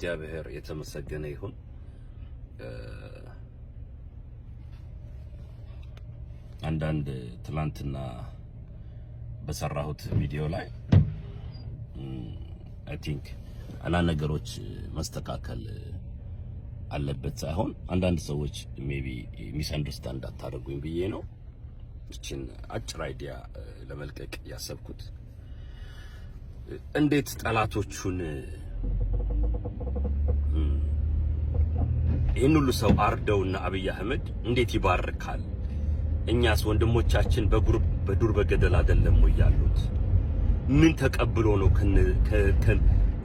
እግዚአብሔር የተመሰገነ ይሁን። አንዳንድ ትላንትና በሰራሁት ቪዲዮ ላይ I think አንዳንድ ነገሮች መስተካከል አለበት ሳይሆን አንዳንድ ሰዎች maybe misunderstand እንዳታደርጉኝ ብዬ ነው ይችን አጭር idea ለመልቀቅ ያሰብኩት። እንዴት ጠላቶቹን ይህን ሁሉ ሰው አርደውና አብይ አህመድ እንዴት ይባርካል? እኛስ ወንድሞቻችን በዱር በገደል አይደለም ወይ ያሉት? ምን ተቀብሎ ነው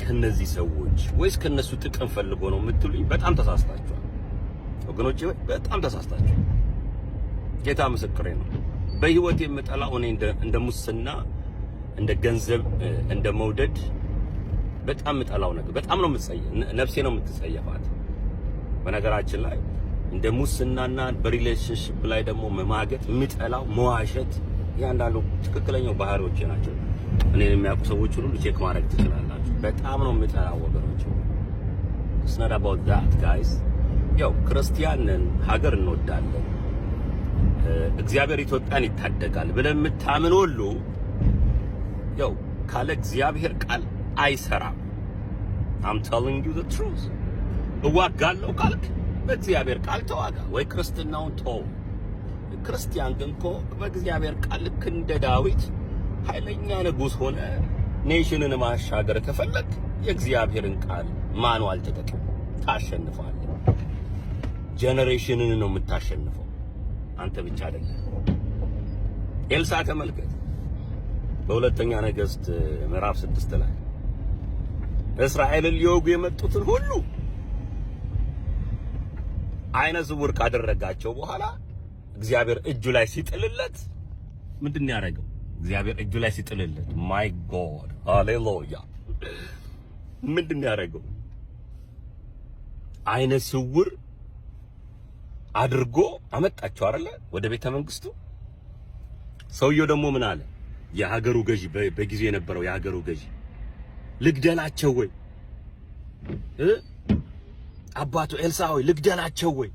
ከነዚህ ሰዎች? ወይስ ከነሱ ጥቅም ፈልጎ ነው የምትሉኝ? በጣም ተሳስታችኋል ወገኖቼ፣ በጣም ተሳስታችኋል። ጌታ ምስክሬ ነው። በህይወት የምጠላው እኔ እንደ ሙስና፣ እንደ ገንዘብ፣ እንደ መውደድ በጣም የምጠላው ነገር፣ በጣም ነው የምጸየፍ፣ ነፍሴ ነው የምትጸየፋት። በነገራችን ላይ እንደ ሙስናና በ relationship ላይ ደግሞ መማገጥ የምጠላው፣ መዋሸት፣ እያንዳንዱ ትክክለኛው ባህሪዎቼ ናቸው። እኔን የሚያውቁ ሰዎች ሁሉ check ማድረግ ትችላላችሁ። በጣም ነው የምጠላው ወገኖች። It's not about that, guys። ያው ክርስቲያን ነን፣ ሀገር እንወዳለን፣ እግዚአብሔር ኢትዮጵያን ይታደጋል ብለን የምታምን ሁሉ ያው ካለ እግዚአብሔር ቃል አይሰራም። I'm telling you the truth። እዋጋለሁ ካልክ በእግዚአብሔር ቃል ተዋጋ፣ ወይ ክርስትናውን ተው። ክርስቲያን ግን እኮ በእግዚአብሔር ቃል ልክ እንደ ዳዊት ኃይለኛ ንጉሥ ሆነ nation ን ማሻገር ከፈለግ የእግዚአብሔርን ቃል manual ተጠቅም፣ ታሸንፋለህ። Generation ን ነው የምታሸንፈው፣ አንተ ብቻ አይደለም። ኤልሳ ተመልከት፣ በሁለተኛ ነገሥት ምዕራፍ 6 ላይ እስራኤልን ሊወጉ የመጡትን ሁሉ አይነ ስውር ካደረጋቸው በኋላ እግዚአብሔር እጁ ላይ ሲጥልለት ምንድን ነው ያደረገው? እግዚአብሔር እጁ ላይ ሲጥልለት፣ my God፣ ሃሌሉያ! ምንድን ነው ያደረገው? አይነ ስውር አድርጎ አመጣቸው አይደለ? ወደ ቤተ መንግስቱ። ሰውየው ደግሞ ምን አለ? የሀገሩ ገዢ፣ በጊዜው የነበረው የሀገሩ ገዢ፣ ልግደላቸው ወይ እ አባቱ ኤልሳ ሆይ፣ ልግደላቸው ወይ?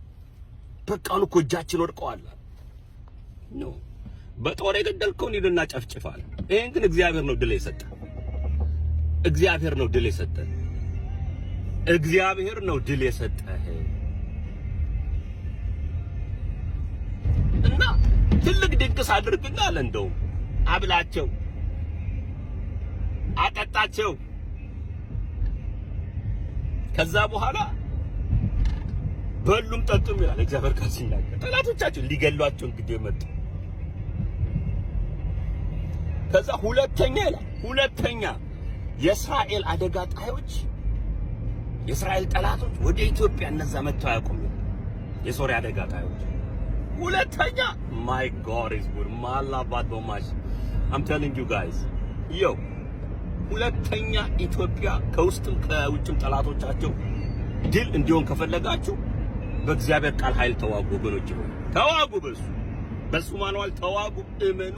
በቃ አሁን እኮ እጃችን ወድቀዋል። No፣ በጦር የገደልከውን ሂድና ጨፍጭፋል። ይሄን ግን እግዚአብሔር ነው ድል የሰጠ። እግዚአብሔር ነው ድል የሰጠ። እግዚአብሔር ነው ድል የሰጠህ። እና ትልቅ ድግስ አድርግና አለ፣ እንደውም አብላቸው፣ አጠጣቸው። ከዛ በኋላ በሉም ጠጡም ይላል እግዚአብሔር ቃል ሲናገር። ጠላቶቻቸው ሊገሏቸው እንግዲህ የመጡ። ከዛ ሁለተኛ ይላል፣ ሁለተኛ የእስራኤል አደጋ ጣዮች፣ የእስራኤል ጠላቶች ወደ ኢትዮጵያ እነዛ መጥተው አያውቁም። የሶሪያ አደጋ ጣዮች ሁለተኛ። My God is good። ማላባት በማሽ I'm telling you guys፣ yo፣ ሁለተኛ ኢትዮጵያ ከውስጥም ከውጭም ጠላቶቻቸው ድል እንዲሆን ከፈለጋችሁ በእግዚአብሔር ቃል ኃይል ተዋጉ ወገኖች፣ ይሁን ተዋጉ፣ በሱ manual ተዋጉ፣ እመኑ።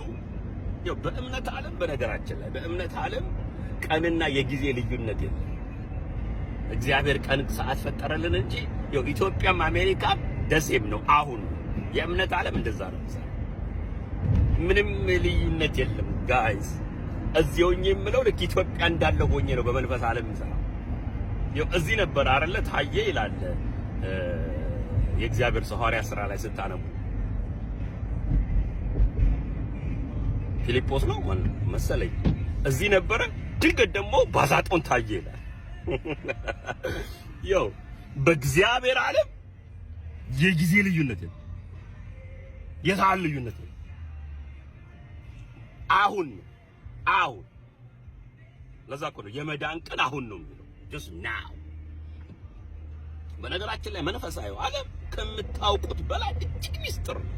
ያው በእምነት ዓለም፣ በነገራችን ላይ በእምነት ዓለም ቀንና የጊዜ ልዩነት የለም። እግዚአብሔር ቀን ሰዓት ፈጠረልን እንጂ ያው ኢትዮጵያም አሜሪካም the same ነው። አሁን የእምነት ዓለም እንደዛ ነው። ምንም ልዩነት የለም guys። እዚህ ሆኜ የምለው ልክ ኢትዮጵያ እንዳለ ሆኜ ነው በመንፈስ ዓለም የምሰራው። ያው እዚህ ነበር አይደለ ታየ ይላል የእግዚአብሔር ሰው ሐዋርያ ሥራ ላይ ስታነቡ፣ ፊልጶስ ነው መሰለኝ፣ እዚህ ነበረ፣ ድንገት ደግሞ ባዛጦን ታየ ይላል። ያው በእግዚአብሔር ዓለም የጊዜ ልዩነት የለም፣ የሰዓት ልዩነት የለም። አሁን ነው፣ አሁን። ለዛ እኮ ነው የመዳን ቀን አሁን ነው የሚለው፣ just now። በነገራችን ላይ መንፈሳዊ ዓለም ከምታውቁት በላይ እጅግ ሚስጥር ነው።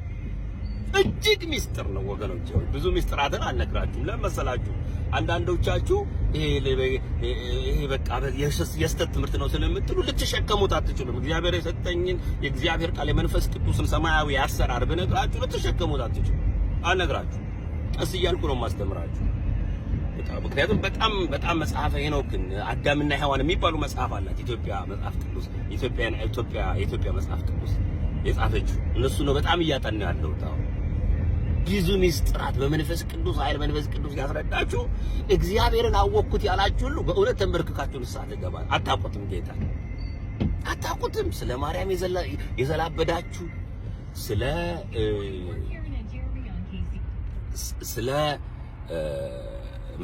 እጅግ ሚስጥር ነው ወገኖች። ብዙ ሚስጥራትን አልነግራችሁም። ለምን መሰላችሁ? አንዳንዶቻችሁ ይሄ በቃ የስተት ትምህርት ነው ስለምትሉ ልትሸከሙት አትችሉም። እግዚአብሔር የሰጠኝን የእግዚአብሔር ቃል፣ የመንፈስ ቅዱስን ሰማያዊ አሰራር ብነግራችሁ ልትሸከሙት አትችሉም። አልነግራችሁ፣ ቀስ እያልኩ ነው የማስተምራችሁ። ያለሁት። ምክንያቱም በጣም በጣም መጽሐፈ ሄኖክን፣ አዳምና ሔዋን የሚባሉ መጽሐፍ አላት ኢትዮጵያ መጽሐፍ ቅዱስ፣ ኢትዮጵያ የኢትዮጵያ መጽሐፍ ቅዱስ የጻፈችው እነሱ ነው። በጣም እያጠናሁ ያለሁት አሁን። ብዙ ሚስጥራት በመንፈስ ቅዱስ ኃይል መንፈስ ቅዱስ ያስረዳችሁ፣ እግዚአብሔርን አወቅኩት ያላችሁ ሁሉ በእውነት ተንበርክካችሁ ንስሐ ትገባል። አታውቁትም፣ ጌታ አታውቁትም። ስለ ማርያም የዘላበዳችሁ፣ ስለ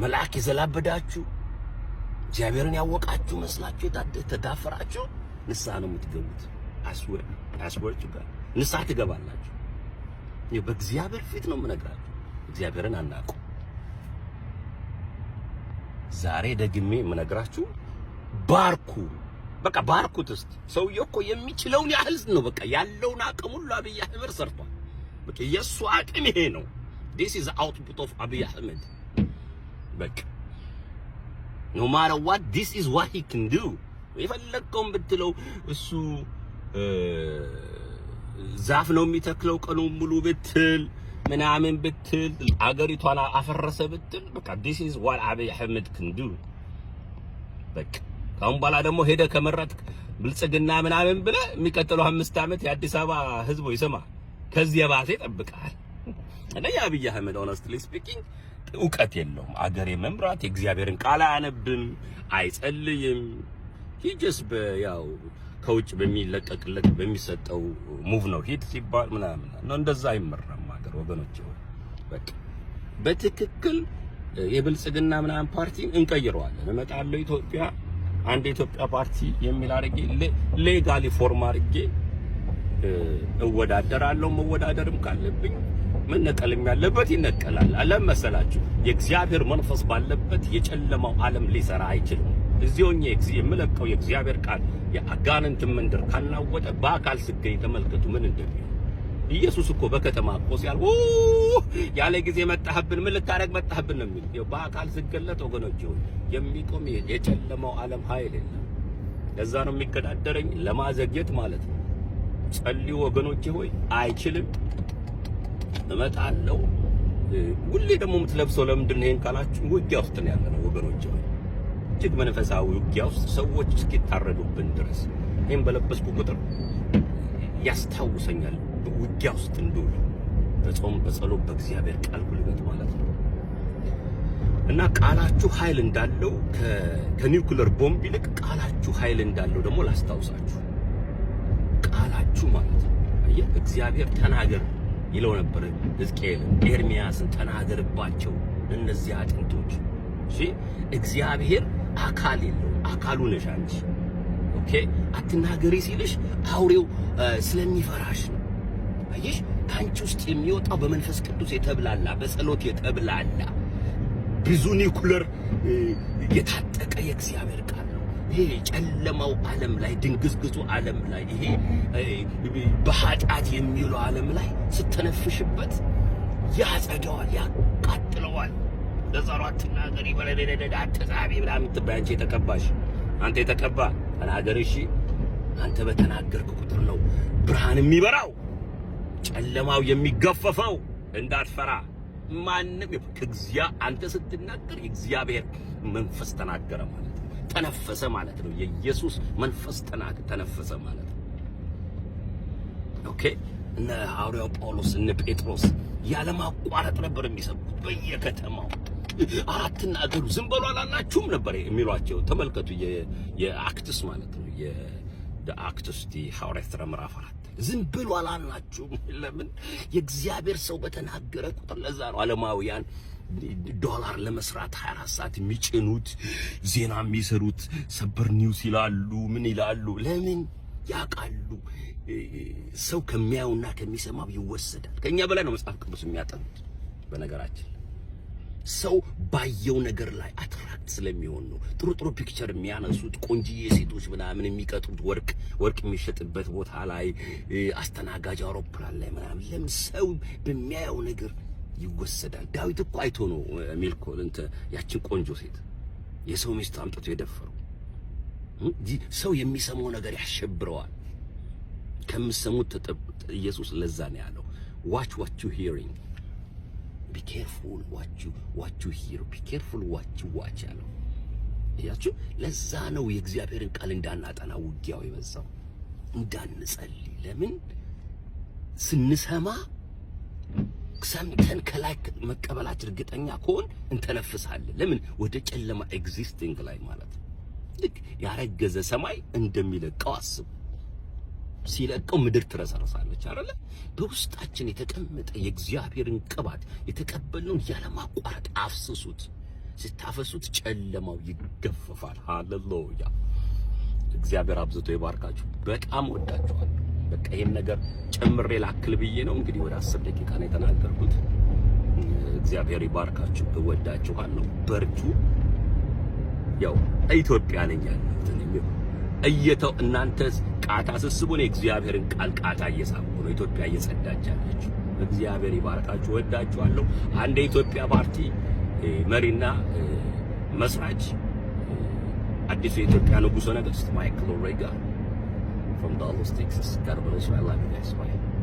መልአክ የዘላበዳችሁ፣ እግዚአብሔርን ያወቃችሁ መስላችሁ የተዳፈራችሁ ንስሐ ነው የምትገቡት። I swear, I swear to God፣ ንስሐ ትገባላችሁ። በእግዚአብሔር ፊት ነው የምነግራችሁ። እግዚአብሔርን አናውቁ። ዛሬ ደግሜ የምነግራችሁ ባርኩ፣ በቃ ባርኩት። እስቲ ሰውየው እኮ የሚችለውን ያህል ነው። በቃ ያለውን አቅም ሁሉ አብይ አህመድ ሰርቷል። በቃ የእሱ አቅም ይሄ ነው። This is output of አብይ አህመድ። በቃ no matter what, this is what he can do። የፈለግከውን ብትለው፣ እሱ ዛፍ ነው የሚተክለው ቀኑን ሙሉ ብትል፣ ምናምን ብትል፣ አገሪቷን አፈረሰ ብትል፣ በቃ this is what አብይ አህመድ can do። በቃ ካሁን በኋላ ደግሞ ሄደ ከመረጥክ ብልጽግና ምናምን ብለህ የሚቀጥለው 5 ዓመት የአዲስ አበባ ህዝብ ይሰማ ከዚህ የባሰ ይጠብቃል። እና የአብይ አህመድ honestly speaking እውቀት የለውም። አገር የመምራት፣ የእግዚአብሔርን ቃል አያነብም፣ አይጸልይም። He just ያው ከውጭ በሚለቀቅለት በሚሰጠው move ነው፣ ሂድ ሲባል ምናምን ነው። እንደዛ አይመራም ሀገር ወገኖች። በቃ በትክክል የብልጽግና ምናምን ፓርቲ እንቀይረዋለን። እመጣለሁ ኢትዮጵያ፣ አንድ የኢትዮጵያ ፓርቲ የሚል አድርጌ legally form አድርጌ እወዳደራለሁ። መወዳደርም ካለብኝ መነቀልም ያለበት ይነቀላል። አለም መሰላችሁ፣ የእግዚአብሔር መንፈስ ባለበት የጨለማው ዓለም ሊሰራ አይችልም። እዚህ ሆኜ የምለቀው የእግዚአብሔር ቃል የአጋንንትን መንደር ካናወጠ በአካል ስገኝ ተመልከቱ ምን እንደሚሆን። ኢየሱስ እኮ በከተማ እኮ ሲያል ያለ ጊዜ መጣህብን፣ ምን ልታረግ መጣህብን ነው የሚል። በአካል ስገለጥ ወገኖች የሚቆም የጨለማው ዓለም ኃይል የለም። ለዛ ነው የሚገዳደረኝ ለማዘግየት ማለት ነው። ጸልዩ ወገኖቼ ሆይ፣ አይችልም። እመጣለሁ። ሁሌ ደግሞ የምትለብሰው ለምንድን ነው ይሄን ካላችሁ፣ ውጊያ ውስጥ ነው ያለነው ወገኖቼ ሆይ፣ እጅግ መንፈሳዊ ውጊያ ውስጥ፣ ሰዎች እስኪታረዱብን ድረስ። ይሄን በለበስኩ ቁጥር ያስታውሰኛል ውጊያ ውስጥ እንደውል፣ በጾም፣ በጸሎት፣ በእግዚአብሔር ቃል ጉልበት ማለት ነው። እና ቃላችሁ ኃይል እንዳለው፣ ከኒውክለር ቦምብ ይልቅ ቃላችሁ ኃይል እንዳለው ደግሞ ላስታውሳችሁ። ቃላችሁ ማለት ነው። አየህ፣ እግዚአብሔር ተናገር ይለው ነበር ሕዝቅኤልን፣ ኤርሚያስን፣ ተናገርባቸው እነዚህ አጥንቶች። እሺ፣ እግዚአብሔር አካል የለውም። አካሉ ነሽ አንቺ። Okay፣ አትናገሪ ሲልሽ አውሬው ስለሚፈራሽ ነው። አየሽ፣ ከአንቺ ውስጥ የሚወጣው በመንፈስ ቅዱስ የተብላላ፣ በጸሎት የተብላላ፣ ብዙ ኒውክለር የታጠቀ የእግዚአብሔር ቃል ነው። ይሄ ጨለማው ዓለም ላይ፣ ድንግዝግዙ ዓለም ላይ፣ ይሄ በኃጢአት የሚውለው ዓለም ላይ ስተነፍሽበት ያጸደዋል፣ ያቃጥለዋል። ለዛ ነው አትናገሪ፣ በለደደደ አትጻቢ ምናምን የምትባይ። አንቺ የተቀባሽ፣ አንተ የተቀባ ተናገር። እሺ፣ አንተ በተናገርክ ቁጥር ነው ብርሃን የሚበራው፣ ጨለማው የሚገፈፈው። እንዳትፈራ ማንም ከግዚያ አንተ ስትናገር የእግዚአብሔር መንፈስ ተናገረ ማለት ነው። ተነፈሰ ማለት ነው። የኢየሱስ መንፈስ ተነፈሰ ማለት ነው። Okay፣ እነ ሐዋርያው ጳውሎስ፣ እነ ጴጥሮስ ያለማቋረጥ ነበር የሚሰብኩት በየከተማው። አትናገሩ፣ ዝም በሉ አላልናችሁም ነበር የሚሏቸው። ተመልከቱ፣ የ Acts ማለት ነው፣ የ Acts ሐዋርያት ሥራ ምዕራፍ 4፣ ዝም በሉ አላልናችሁም? ለምን? የእግዚአብሔር ሰው በተናገረ ቁጥር። ለዛ ነው ዓለማውያን ዶላር ለመስራት 24 ሰዓት የሚጭኑት፣ ዜና የሚሰሩት፣ ሰበር news ይላሉ፣ ምን ይላሉ? ለምን? ያውቃሉ። ሰው ከሚያየውና ከሚሰማው ይወሰዳል። ከኛ በላይ ነው መጽሐፍ ቅዱስ የሚያጠኑት። በነገራችን ሰው ባየው ነገር ላይ attract ስለሚሆን ነው። ጥሩ ጥሩ picture የሚያነሱት፣ ቆንጂዬ ሴቶች ምናምን የሚቀጥሩት፣ ወርቅ ወርቅ የሚሸጥበት ቦታ ላይ፣ አስተናጋጅ አውሮፕላን ላይ ምናምን። ለምን? ሰው በሚያየው ነገር ይወሰዳል። ዳዊት እኮ አይቶ ነው ሜልኮል እንትን ያችን ቆንጆ ሴት የሰው ሚስት አምጥቶ የደፈረው። ሰው የሚሰማው ነገር ያሸብረዋል። ከምትሰሙት ኢየሱስ ለዛ ነው ያለው፣ "Watch what you hearing"። Be careful what you hear, be careful what you watch ያለው እያችሁ። ለዛ ነው የእግዚአብሔርን ቃል እንዳናጠና ውጊያው የበዛው፣ እንዳንጸልይ። ለምን? ስንሰማ ሰምተን ከላይ መቀበላችን እርግጠኛ ከሆን እንተነፍሳለን። ለምን? ወደ ጨለማ existing ላይ ማለት ነው። ልክ ያረገዘ ሰማይ እንደሚለቀው አስቡ። ሲለቀው ምድር ትረሰርሳለች አይደለ? በውስጣችን የተቀመጠ የእግዚአብሔርን ቅባት የተቀበልነውን ያለማቋረጥ አፍስሱት። ስታፈሱት ጨለማው ይገፈፋል። ሃሌሉያ! እግዚአብሔር አብዝቶ ይባርካችሁ። በጣም ወዳችኋለሁ። በቃ ይሄን ነገር ጨምሬ ላክል ብዬ ነው። እንግዲህ ወደ 10 ደቂቃ ነው የተናገርኩት። እግዚአብሔር ይባርካችሁ። እወዳችኋለሁ። በርቱ። ያው ኢትዮጵያ ነኝ ያለሁት እኔ እየተው እናንተ ቃታ ስስቡ እኔ እግዚአብሔርን ቃል ቃታ እየሳብኩ ነው። ኢትዮጵያ እየጸዳች ያለችው። እግዚአብሔር ይባርካችሁ። እወዳችኋለሁ። አንድ የኢትዮጵያ ፓርቲ መሪና መስራች፣ አዲሱ የኢትዮጵያ ንጉሠ ነገሥት ማይክል ኦሬጋ from Dallas, Texas. God bless you. I love you guys. Bye.